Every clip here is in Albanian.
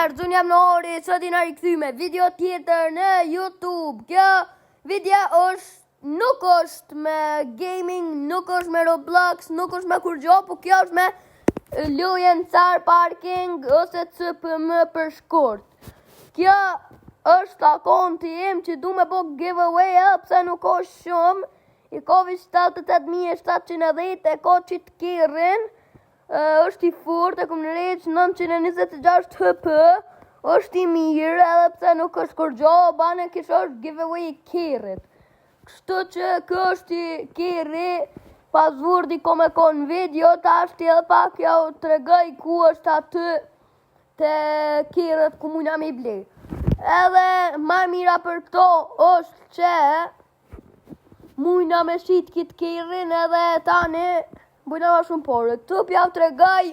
njerëz, unë jam Nori, sot jena rikthy me video tjetër në YouTube. Kjo video është, nuk është me gaming, nuk është me Roblox, nuk është me kurgjo, po kjo është me lojën Car Parking ose CPM për shkurt. Kjo është akonti im që du me bo giveaway edhe pse nuk është shumë, i ka 78.710 e ka qitë kerrin, është i fort, e kom në 926 HP, është i mirë edhe pse nuk është kurgjo, bane kish është giveaway i kerrit. Kështu që kë është i kerri, passwordi ko me kon video, tash ti edhe pak ja u tregoj ku është aty te kerret ku mujna me i blej. Edhe ma mira për këto është që mujna me shit kitë kerrin edhe tani bujna ma shumë pore. Këtu pja u tregoj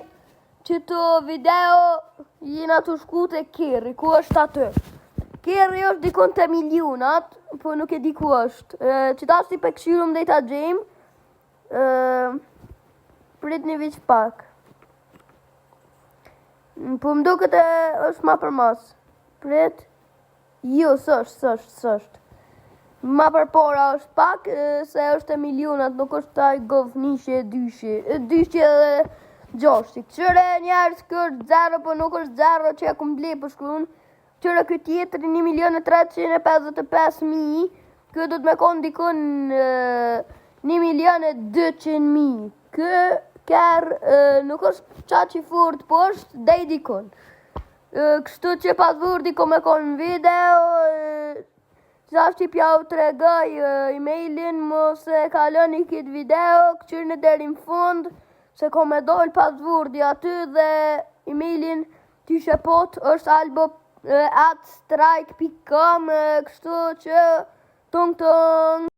që të video jena të shku te kerri, ku është aty. Kerri është dikun të milionat, po nuk e di ku është. E, që tash ti pe këshyrum dhe i ta gjejmë. E, prit një veç pak. Po më duket e është ma për mas. Prit. Jo, s'është, s'është, s'është. Ma për pora është pak, e, se është e milionat, nuk është ai Golf njëshi e dyshi. E, dyshi edhe gjashti. Qyre njerëz, kjo është zero, po nuk është zero që e kum ble për shkruan. Qyre ky tjetri 1 milion e 355 mijë, ky do të me konë dikun e, 1 milion e 200 mijë. Ky kerr e, nuk është qaq i fort, po është dej dikun. E, Kështu që passwordi ko me konë në video, e, Tash ti pja u tregoj e, emailin, mos e kaloni këtë video, këqyrni deri në fund, se ko me dol passwordi aty dhe emailin ty shepot është albo @strike.com, kështu që tung tung.